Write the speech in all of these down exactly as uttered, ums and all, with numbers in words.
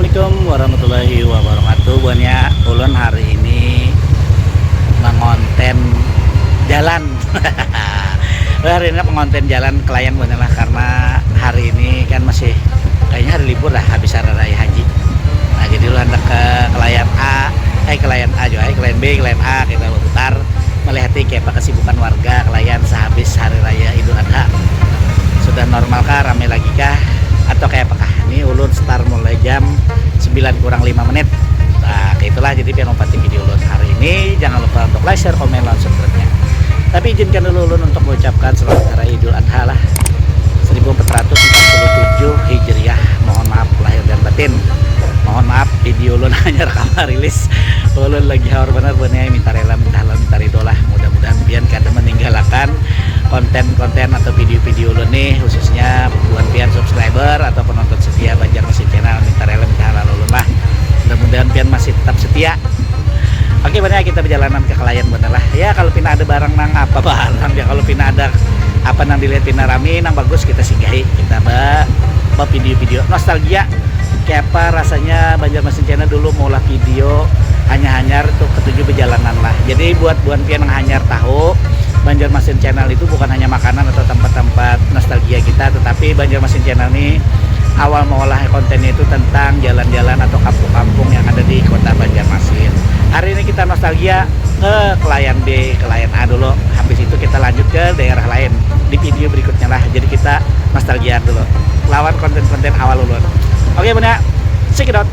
Assalamualaikum warahmatullahi wabarakatuh. Buhannya ulun hari ini mengonten jalan. Hari ini pengonten jalan kelayan buhannya lah, karena hari ini kan masih kayaknya hari libur lah, habis hari raya haji. Nah, jadi ulun hendak ke kelayan A, eh, kelayan A juga, eh, kelayan B, kelayan A kita berputar, melihati kayak apa kesibukan warga kelayan sehabis hari raya Idul Adha. Sudah normal kah, ramai lagi kah, atau kayak apakah? Ini ulun start mulai jam sembilan kurang lima menit. Nah, itulah, jadi pian umpati video ulun hari ini. Jangan lupa untuk like, share, komen, dan subscribe-nya. Tapi izinkan dulu ulun untuk mengucapkan selamat hari Idul Adha lah, seribu empat ratus empat puluh tujuh Hijriah. Mohon maaf lahir dan batin. Mohon maaf, video ulun hanya rekaman rilis. Ulun lagi haur benar buhannya, minta rela, minta halal, minta ridho lah. Mudah-mudahan pian kada meninggalkan konten-konten atau video-video ulun nih, khususnya buat pian subscriber atau penonton setia Banjarmasin Channel, minta rela minta halal ulun lah. Mudah-mudahan pian masih tetap setia. Oke, buhannya kita berjalanan ke kelayan buhannya lah. Ya, kalau pina ada barang nang apa barang ya, kalau pina ada apa nang dilihat pina rami, nang bagus kita singgahi, kita ba, ba video-video nostalgia. Kayak apa rasanya Banjarmasin Channel dulu maulah video hanyar-hanyar tuh ketujuh berjalanan lah. Jadi buat buhan pian yang hanyar tahu, Banjarmasin Channel itu bukan hanya makanan atau tempat-tempat nostalgia kita, tetapi Banjarmasin Channel ini awal maulah kontennya itu tentang jalan-jalan atau kampung-kampung yang ada di kota Banjarmasin. Hari ini kita nostalgia ke kelayan B, kelayan A dulu. Habis itu kita lanjut ke daerah lain di video berikutnya lah. Jadi kita nostalgia dulu lawan konten-konten awal ulun. Oke, buhannya, check it out.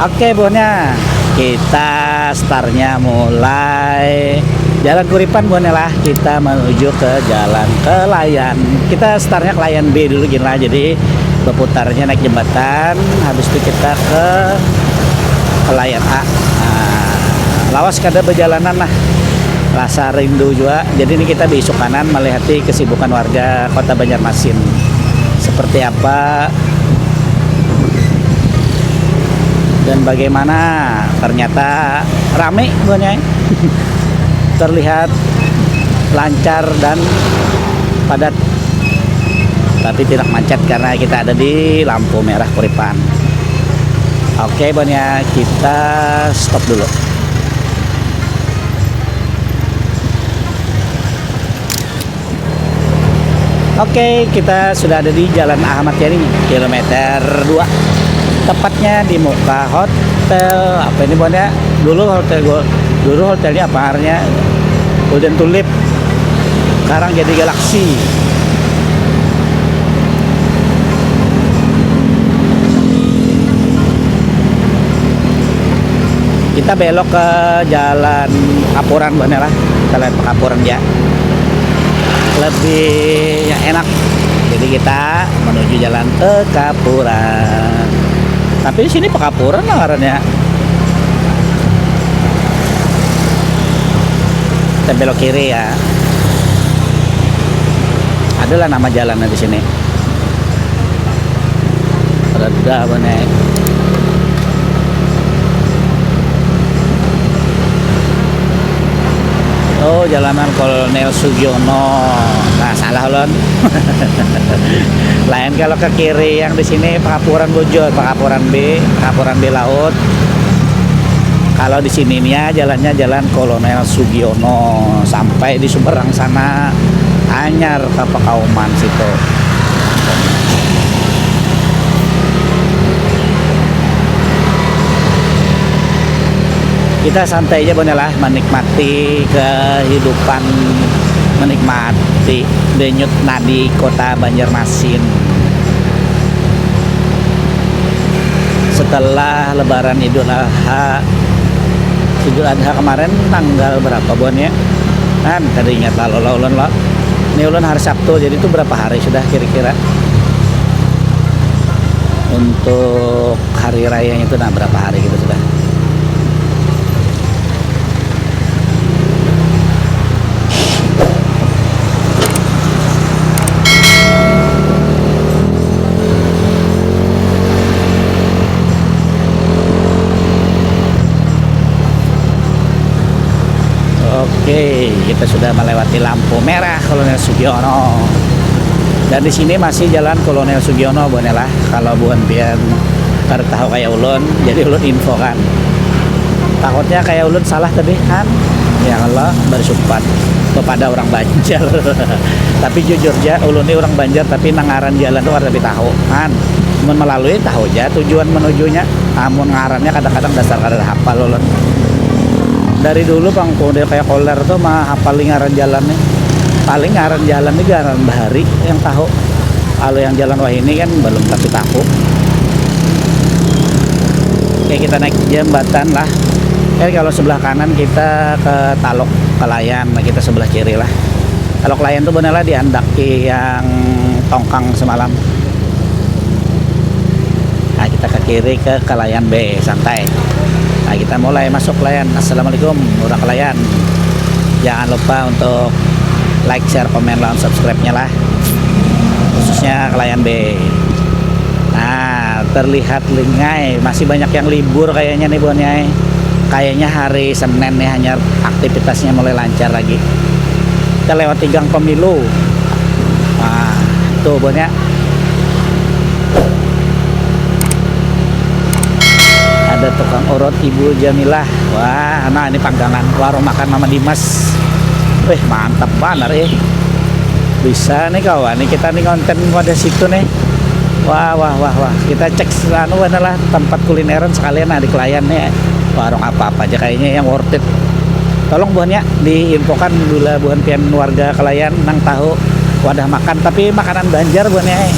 Oke, buhannya, kita startnya mulai Jalan Kuripan, buhannya lah. Kita menuju ke Jalan Kelayan. Kita startnya Kelayan B dulu gin lah. Jadi berputarnya naik jembatan, habis itu kita ke Kelayan A. Nah, lawas kada berjalanan lah. Rasa rindu juga. Jadi ini kita besuk kanan melihati kesibukan warga Kota Banjarmasin. Seperti apa dan bagaimana, ternyata rame buhannya. Terlihat lancar dan padat, tapi tidak macet karena kita ada di lampu merah Kuripan. Oke, buhannya, kita stop dulu. Oke, kita sudah ada di Jalan Ahmad Yani, kilometer dua. Tepatnya di muka hotel, apa ini, buhannya? Dulu hotel Gol-, dulu hotelnya apa ngarannya? Golden Tulip. Sekarang jadi Galaxy. Kita belok ke jalan Pekapuran, buhannya lah. Kita lihat Pekapuran ya. Lebih yang enak. Jadi kita menuju jalan Pekapuran. Tapi di sini Pekapuran lah ngarannya. Kita belok kiri ya. Adalah nama jalannya di sini. Reda apa nih? Oh, jalanan Kolonel Sugiono. Nah, salah ulun. Lain kalau ke kiri yang di sini Pekapuran Bujur, Pekapuran B, Pekapuran B Laut. Kalau di sini nih ya, jalannya Jalan Kolonel Sugiono, sampai di seberang sana anyar ke Pekauman situ. Kita santai aja, buhannya lah, menikmati kehidupan, menikmati denyut nadi kota Banjarmasin. Setelah Lebaran Idul Adha, Idul Adha kemarin tanggal berapa, buhannya? Kan kada ingat lalu lah ulun lah. Ini ulun hari Sabtu, jadi itu berapa hari sudah kira-kira untuk hari rayanya itu, nah, berapa hari gitu sudah. Oke, kita sudah melewati lampu merah Kolonel Sugiono. Dan di sini masih jalan Kolonel Sugiono, buhannya lah. Kalau buhan pian kada tahu kayak ulun, jadi ulun infokan. Takutnya kayak ulun salah tadi kan. Ya Allah, bersumpah kepada orang Banjar. Tapi jujur aja, ulun ini orang Banjar, tapi nang ngaran jalan tuh kada lebih tahu kan. Mun melalui tahu aja tujuan menujunya. Amun ngarannya kadang-kadang dasar kada hafal ulun. Dari dulu pang model kayak koler tuh mah hafal ngaran jalan nih. Paling ngaran jalan nih ngaran bahari yang tahu. Kalau yang jalan wahini kan belum tapi tahu. Oke, kita naik jembatan lah. Jadi kalau sebelah kanan kita ke Taluk Kelayan, nah kita sebelah kiri lah. Taluk Kelayan tuh bener lah diandaki yang tongkang semalam. Nah, kita ke kiri ke Kelayan B, santai. Nah, kita mulai masuk Kelayan. Assalamualaikum, orang Kelayan. Jangan lupa untuk like, share, komen, lawan subscribe-nya lah. Khususnya Kelayan B. Nah, terlihat lengai, masih banyak yang libur kayaknya nih, Bonyai. Kayaknya hari Senin nih hanya aktivitasnya mulai lancar lagi. Kita lewat tigang pemilu. Nah, tuh, Bonyai. Ada tukang urut Ibu Jamilah. Wah, nah ini panggangan warung makan Mama Dimas. Wih, mantap banar eh. Bisa nih kawan, nih kita nih konten pada situ nih. Wah, wah, wah, wah. Kita cek anu lah tempat kulineran sekalian nah di Kelayan nih. Warung apa-apa aja kayaknya yang worth it. Tolong buhannya diinfokan bila buhan pian warga Kelayan nang tahu wadah makan, tapi makanan Banjar buhannya eh.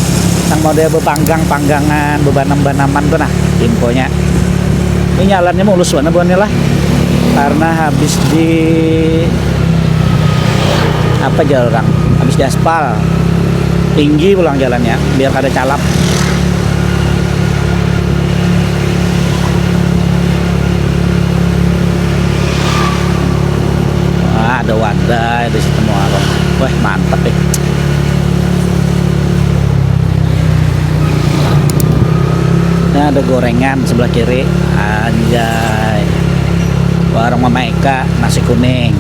Nang model bepanggang-panggangan, bebanam-banaman tuh nah infonya. Ini jalannya mulus banget buhannya lah. Karena habis di apa jalur orang? Habis diaspal. Tinggi pulang jalannya biar kada calap. Ah, ada wadah di situ muara. Wah, mantap eh. Nah, ada gorengan sebelah kiri. Anjay. Warung Mama Eka, nasi kuning.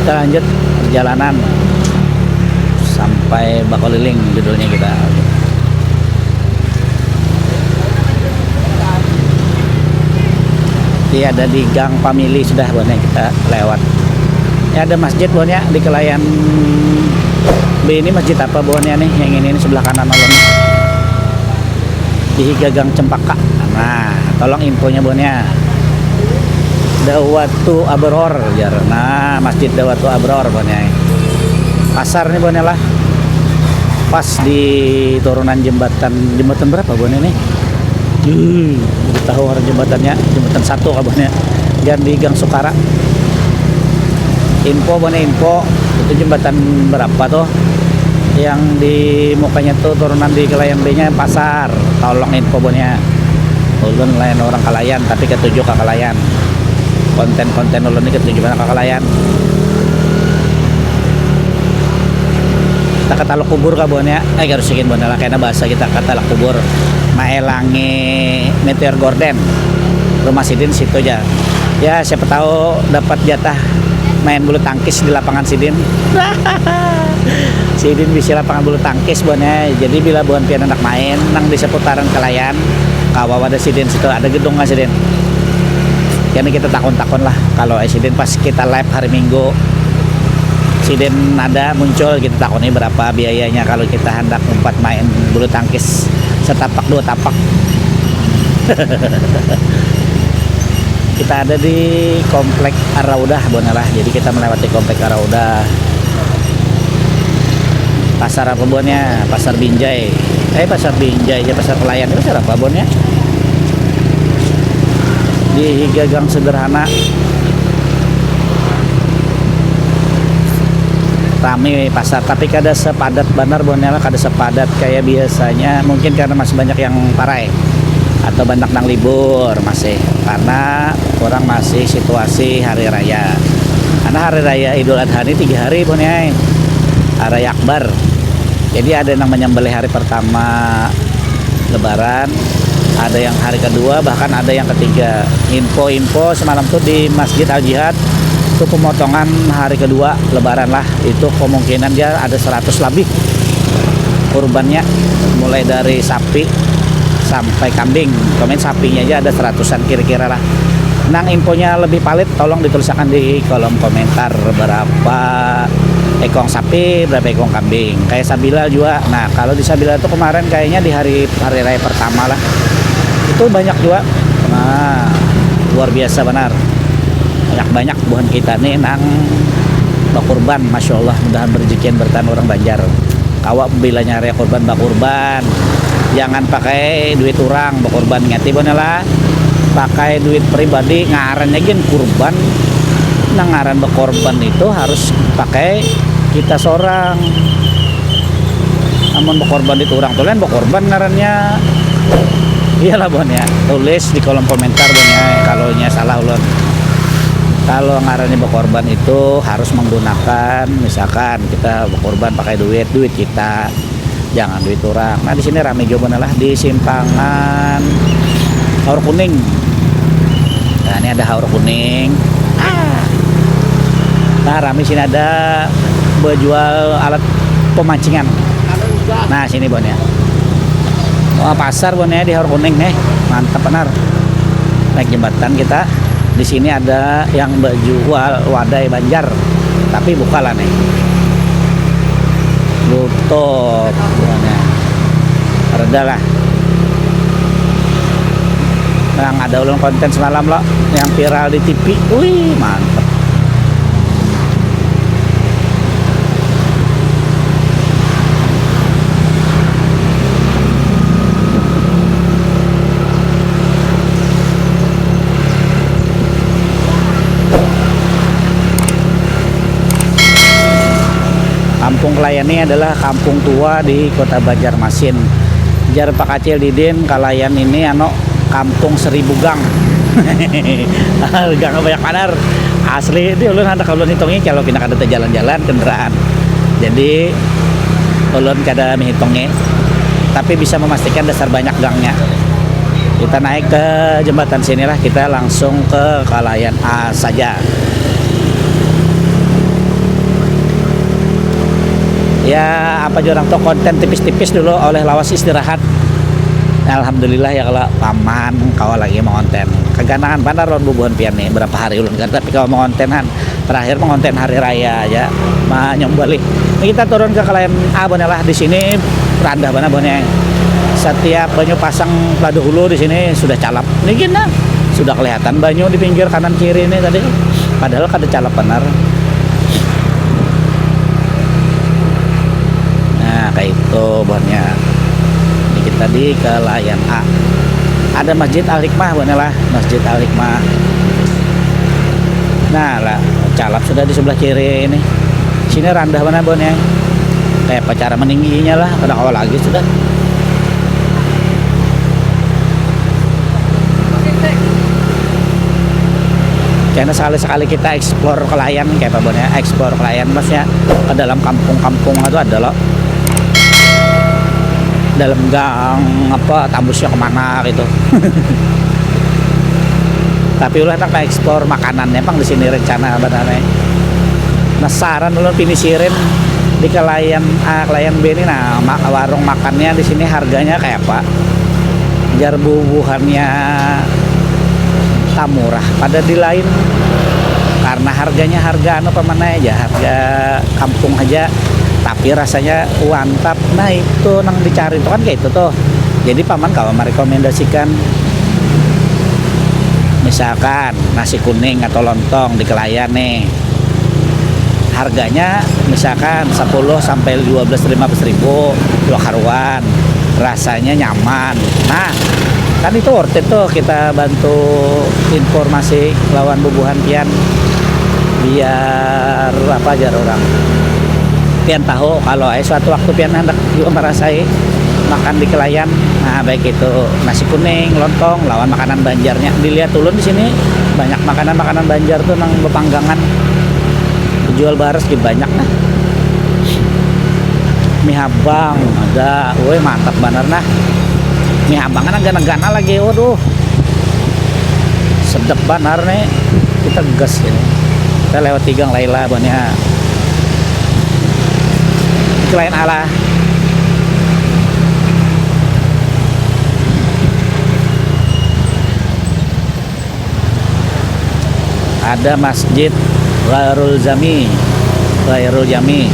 Kita lanjut perjalanan sampai Bakoliling judulnya kita. Jadi ada di gang family sudah buhannya kita lewat. Ini ada masjid buhannya di Kelayan B ini, masjid apa buhannya nih yang ini, ini sebelah kanan ulun. Di Higagang Cempaka. Nah, tolong infonya buhannya. Dawatu Abror jar. Nah, Masjid Dawatu Abror buhannya. Pasar nih buhannya lah. Pas di turunan jembatan, jembatan berapa buhannya nih? Hmm, tahu orang jembatannya, jembatan satu kabarnya. Jangan di Gang Sukara. Info mana info, itu jembatan berapa tuh? Yang di mukanya tuh turunan di Kelayan B-nya pasar. Tolong info buhannya. Ulun lain orang Kelayan tapi ketuju ke Kelayan. Konten-konten ulun ini ketuju banget ke Kelayan. Kita ke Taluk Kubur kabuhannya. Eh, harus bikin buhannya lah, kena bahasa kita ke Taluk Kubur. Maelangi Meteor Garden. Rumah sidin situ aja. Ya, siapa tahu dapat jatah main bulu tangkis di lapangan sidin. Sidin bisa lapangan bulu tangkis buhannya. Jadi bila buhan pian anak main nang di seputaran Kelayan, kawa ada sidin situ, ada gedung lah sidin. Jadi kita takun-takun lah kalau sidin pas kita live hari Minggu. Sidin ada muncul, kita takuni berapa biayanya kalau kita hendak umpat main bulu tangkis setapak dua tapak. Kita ada di komplek Araudah buhannya lah. Jadi kita melewati komplek Araudah. Pasar apa buhannya? Pasar Binjai. Eh, Pasar Binjai ya, Pasar Pelayan. Pasar apa buhannya? Di Higagang Sederhana. Rame pasar, tapi kada sepadat banar buhannya lah, kada sepadat kayak biasanya. Mungkin karena masih banyak yang parai atau banyak nang libur masih, karena kurang masih situasi hari raya. Karena hari raya Idul Adha ini tiga hari buhannya, hari raya Akbar. Jadi ada yang menyembelih hari pertama Lebaran, ada yang hari kedua, bahkan ada yang ketiga. Info-info semalam tuh di Masjid Al Jihad itu pemotongan hari kedua Lebaran lah. Itu kemungkinan dia ada seratus lebih kurbannya, mulai dari sapi sampai kambing. Komen sapinya aja ada seratusan kira-kira lah. Nang infonya lebih palit, tolong ditulisakan di kolom komentar berapa ekong sapi, berapa ekong kambing. Kayak Sabila juga. Nah, kalau di Sabila tuh kemarin kayaknya di hari hari raya pertama lah. Itu banyak juga. Nah, luar biasa benar. Banyak-banyak buhan kita nih nang bakurban, masya Allah, mudahan berezekian bertahan orang Banjar. Kawa bila nyari kurban bakurban, jangan pakai duit orang bakurban, ngerti bona lah. Pakai duit pribadi, ngarannya gin kurban. Nah, ngaran bakorban itu harus pakai kita seorang. Namun bakorban itu orang tulen bakorban ngarannya. Iyalah bon ya, tulis di kolom komentar bon ya kalau nya salah ulun. Kalau ngarannya bakorban itu harus menggunakan, misalkan kita bakorban pakai duit, duit kita, jangan duit orang. Nah, di sini rame juga bener lah di simpangan Haur Kuning. Nah, ini ada Haur Kuning. Ah. Nah, rame sini ada berjual alat pemancingan. Nah, sini bon ya. Wah, pasar bon ya di Haur Kuning nih. Mantap benar. Naik jembatan kita. Di sini ada yang berjual wadai Banjar, tapi buka lah nih. Tutup, bukannya. Reda lah. Yang ada ulun konten semalam lo, yang viral di T V. Wih, mantep. Kampung Kelayan ini adalah kampung tua di Kota Banjarmasin. Jar Pak Kacil Didin, Kelayan ini ano kampung seribu gang. Gang banyak banar. Asli, ini ulun handak ulun hitungi kalau pina kada jalan-jalan kendaraan. Jadi ulun kada menghitungi, tapi bisa memastikan dasar banyak gangnya. Kita naik ke jembatan sinilah, kita langsung ke Kalayan A saja. Ya, apa jurang tuh, konten tipis-tipis dulu, oleh lawas istirahat. Alhamdulillah ya kalau paman kawa lagi mengonten. Keganangan banar lawan bubuhan pian nih, berapa hari ulun kada tapi kawa mengontenan. Terakhir mengonten hari raya aja, menyembelih. Ini kita turun ke Kelayan A bona lah. Di sini randah banar bona. Setiap banyu pasang pada hulu di sini sudah calap. Ini gini nah, sudah kelihatan banyu di pinggir kanan kiri ini tadi. Padahal kada calap benar. Nah, kayak itu buatnya. Ini kita di Kelayan A. Ada Masjid Al Hikmah buatnya lah, Masjid Al Hikmah. Nah lah, calap sudah di sebelah kiri ini. Sini randah mana bon ya? Kayak apa cara meningginya lah, kada kawa lagi sudah. Kena sekali-sekali kita explore Kelayan, kayak apa bon ya, explore Kelayan maksudnya ke dalam kampung-kampung itu ada loh, dalam gang apa, tambusnya kemana gitu. Tapi ulah tak explore makanannya pang di sini rencana sebenarnya. Penasaran ulun pinisirin di Kelayan A, Kelayan B ini, nah, ma- warung makannya di sini harganya kayak apa? Jar bubuhannya tamurah pada di lain karena harganya harga anu pamanai aja, harga kampung aja, tapi rasanya mantap. Nah, itu nang dicari itu kan kayak itu tuh. Jadi paman kawa merekomendasikan misalkan nasi kuning atau lontong di Kelayan nih, harganya misalkan sepuluh sampai dua belas, lima belas ribu, dua karuan, rasanya nyaman. Nah, kan itu worth it tuh, kita bantu informasi lawan bubuhan pian biar apa aja orang pian tahu kalau eh suatu waktu pian hendak juga merasai makan di Kelayan. Nah, baik itu nasi kuning, lontong, lawan makanan Banjarnya. Dilihat ulun di sini banyak makanan-makanan Banjar tuh nang bepanggangan, jual baras di banyak nah. Mie habang ada, woi, mantap banar nah. Mie habang kan ganal-ganal lagi, waduh, sedap banar nih. Kita gas ini, kita lewat tigang Laila banya. Itu lain alah. Ada Masjid Ghairul Zami, Ghairul Jami.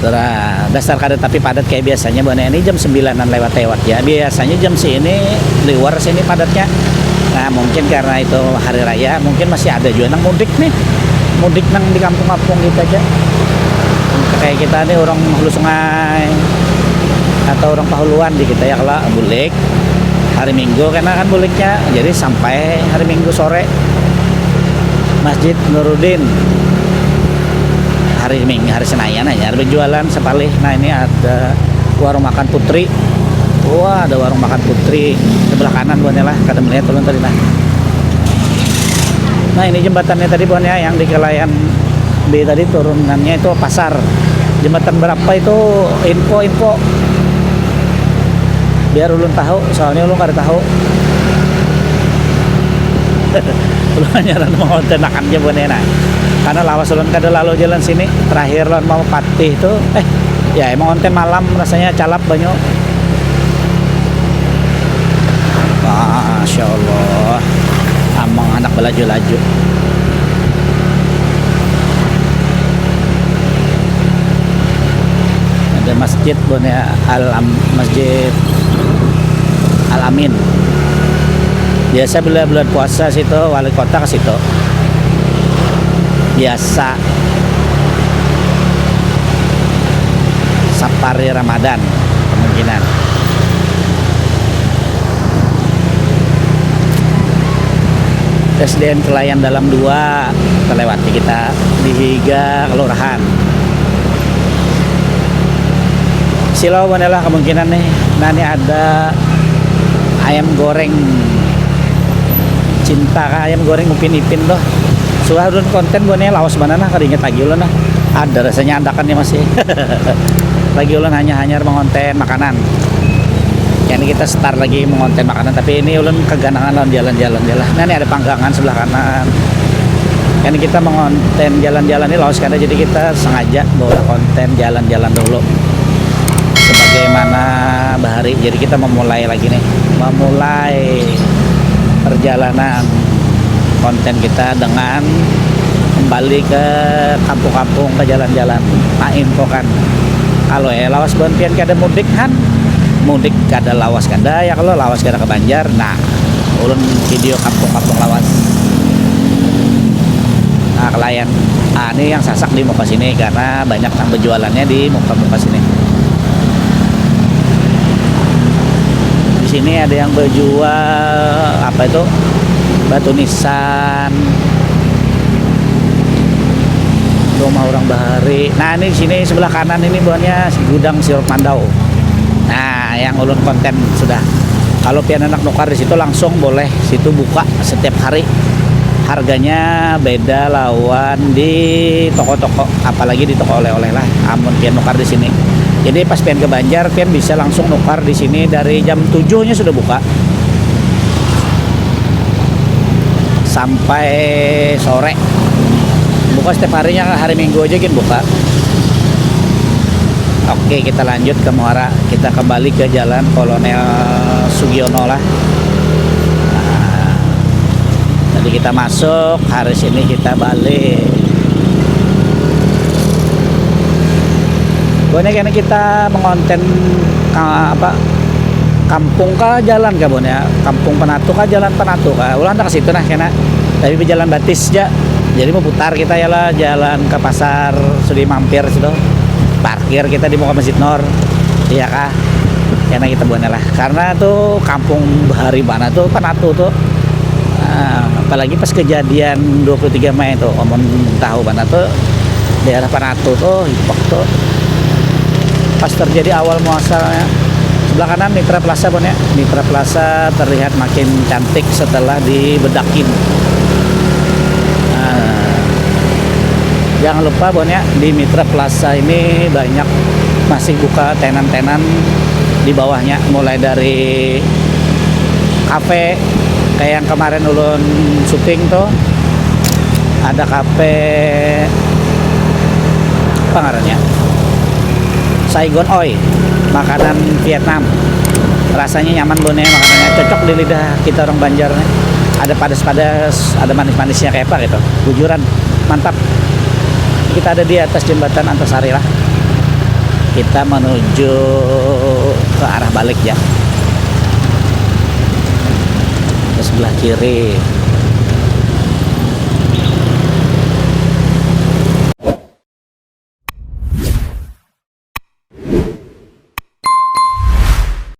Tara dasar kada tapi padat kayak biasanya, buhannya ini jam sembilanan lewat-lewat ya. Biasanya jam sini liwar sini padatnya. Nah, mungkin karena itu hari raya, mungkin masih ada juga nang mudik nih. Mudik nang di kampung-kampung gitu aja. Kayak kita nih orang Hulu Sungai atau orang Pahuluan di kita ya, kalau bulik hari Minggu karena kan buliknya, jadi sampai hari Minggu sore. Masjid Nuruddin hari Minggu, hari Senayan aja ada berjualan sepalih. Nah, ini ada warung makan Putri. Wah, ada warung makan Putri sebelah kanan buhannya lah, kada melihat ulun tadi nah. Nah, ini jembatannya tadi buhannya yang di Kelayan B tadi, turunannya itu pasar. Jembatan berapa itu, info-info biar ulun tahu, soalnya ulun kada tahu. Ulun hanya mau tenakan aja buhannya nah, karena lawas ulun kada lalu jalan sini. Terakhir lawan mau patih tuh, eh, ya emang onten malam rasanya calap banyu. Masya Allah, amang anak belaju-laju. Ada masjid punya al Masjid Al Amin. Biasa bila bulan puasa situ wali kota ke situ. Biasa sapari Ramadan kemungkinan. S D N Kelayan Dalam dua terlewati kita di higa kelurahan. Silau mana lah kemungkinan nih. Nah, ini ada ayam goreng cinta kah, ayam goreng Upin Ipin tuh. Sudah ulun konten buhannya lawas mana nah, kada ingat lagi ulun nah. Ada rasanya andakan nih masih. Lagi ulun hanya hanyar mengonten makanan. Ini kita start lagi mengonten makanan, tapi ini ulun keganangan lawan jalan-jalan ya lah. Nah, ini ada panggangan sebelah kanan. Ini kita mengonten jalan-jalan ini lawas kada, jadi kita sengaja bawa konten jalan-jalan dulu. Sebagaimana bahari, jadi kita memulai lagi nih, memulai perjalanan konten kita dengan kembali ke kampung-kampung, ke jalan-jalan. Nah, info kan, kalau ya lawas buhan pian kada mudik kan, mudik kada lawas kada ya, kalau lawas kada ke Banjar, nah, ulun video kampung-kampung lawas. Nah, kelayan, ah, ini yang sasak di muka sini karena banyak yang berjualannya di muka-muka sini. Di sini ada yang berjual apa itu, batu nisan, rumah orang bahari. Nah, ini di sini sebelah kanan ini buhannya gudang sirup mandau. Nah, yang ulun konten sudah. Kalau pian anak nukar di situ langsung boleh, situ buka setiap hari. Harganya beda lawan di toko-toko, apalagi di toko oleh-oleh lah. Amun pian nukar di sini, jadi pas pian ke Banjar, pian bisa langsung nukar di sini dari jam tujuhnya sudah buka sampai sore. Buka setiap harinya, hari Minggu aja gin buka. Oke, kita lanjut ke Muara. Kita kembali ke Jalan Kolonel Sugiono lah. Nah, tadi kita masuk, hari sini kita balik. Pokoknya kena kita mengonten ka, apa, kampung kah jalan kah buhannya, kampung penatu kah jalan penatu kah, ulah handak ke situ nah kena. Tapi berjalan batis aja. Jadi memutar kita ya lah, jalan ke pasar, sudah mampir situ. Parkir kita di muka Masjid Nor. Iya kah? Kena kita buhannya lah. Karena tuh kampung bahari mana tuh penatu tuh. Nah, apalagi pas kejadian dua puluh tiga Mei tuh, amun tahu mana tuh, daerah Panatu tuh, Hipok tuh, pas terjadi awal muasalnya. Sebelah kanan Mitra Plaza pun ya, Mitra Plaza terlihat makin cantik setelah dibedakin. Jangan lupa, Bon, ya, di Mitra Plaza ini banyak masih buka tenan-tenan di bawahnya, mulai dari kafe kayak yang kemarin ulun syuting tuh, ada kafe apa ngarannya, Saigon Oi, makanan Vietnam. Rasanya nyaman, Bon, ya, makanannya cocok di lidah kita orang Banjar nih. Ada padas-padas, ada manis-manisnya kayak apa gitu. Bujuran, mantap. Kita ada di atas jembatan Antasari lah. Kita menuju ke arah balik ya. Ke sebelah kiri.